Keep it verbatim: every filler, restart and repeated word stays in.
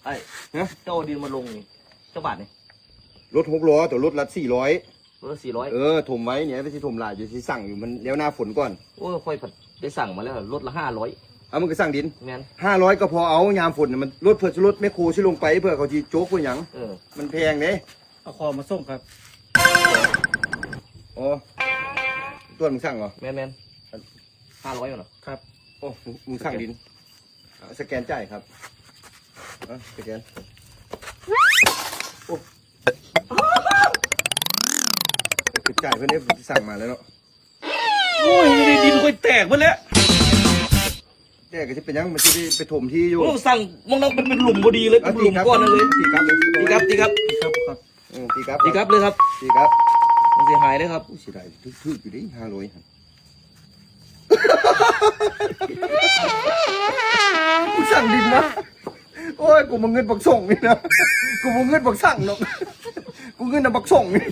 ไอ้ ฮะ เจ้าเอาดินมาลงนี่ เจ้าบาทนี่ รถหกล้อ แต่รถละสี่ร้อย รถละสี่ร้อย เออ ถมไว้เนี่ย ไปสิถมหลายอยู่ สิสั่งอยู่ มันแล้วหน้าฝนก่อน โอ้ย ค่อยผัดได้สั่งมาแล้ว รถละห้าร้อย เอา มันก็สั่งดิน แม่น ห้าร้อย ก็พอเอา ยามฝนน่ะ มันรถเพื่อ รถแมคโครสิลงไป เพื่อเขาสิโจ๊กเพื่อหยัง เออ มันแพงเด้ เอาของมาส่งครับ อ๋อ ต้วนมึงสั่งเหรอ แม่นๆ ห้าร้อยเหรอ ครับ โอ้ มึง มึงสั่งดิน เอา สแกนจ่ายครับ เอา สแกน โอ้ จ่ายเพิ่นเด้ สั่งมาแล้วเนาะ โอ้ย ดินค่อยแตกหมดแล้ว แตกก็สิเป็นหยัง มันสิได้ไปถมที่อยู่ โอ้ สั่งมองแล้วมันเป็นหลุมพอดีเลย เอา เป็นหลุมก้อนนั่นเลย ตีกลับเลย ตีกลับ ตีกลับ ตีกลับครับ อืม ตีกลับ ตีกลับเลยครับ ตีกลับ มันเสียหายเลยครับ อุ้ย เสียดาย ถืกๆ อยู่เด้ ห้าร้อย หั่น กูสั่งดินนะ โอ้ย กูมาเงินบักส่งนี่นะ กูมาเงินบักสั่งเนาะ กูเงินนำบักส่งนี่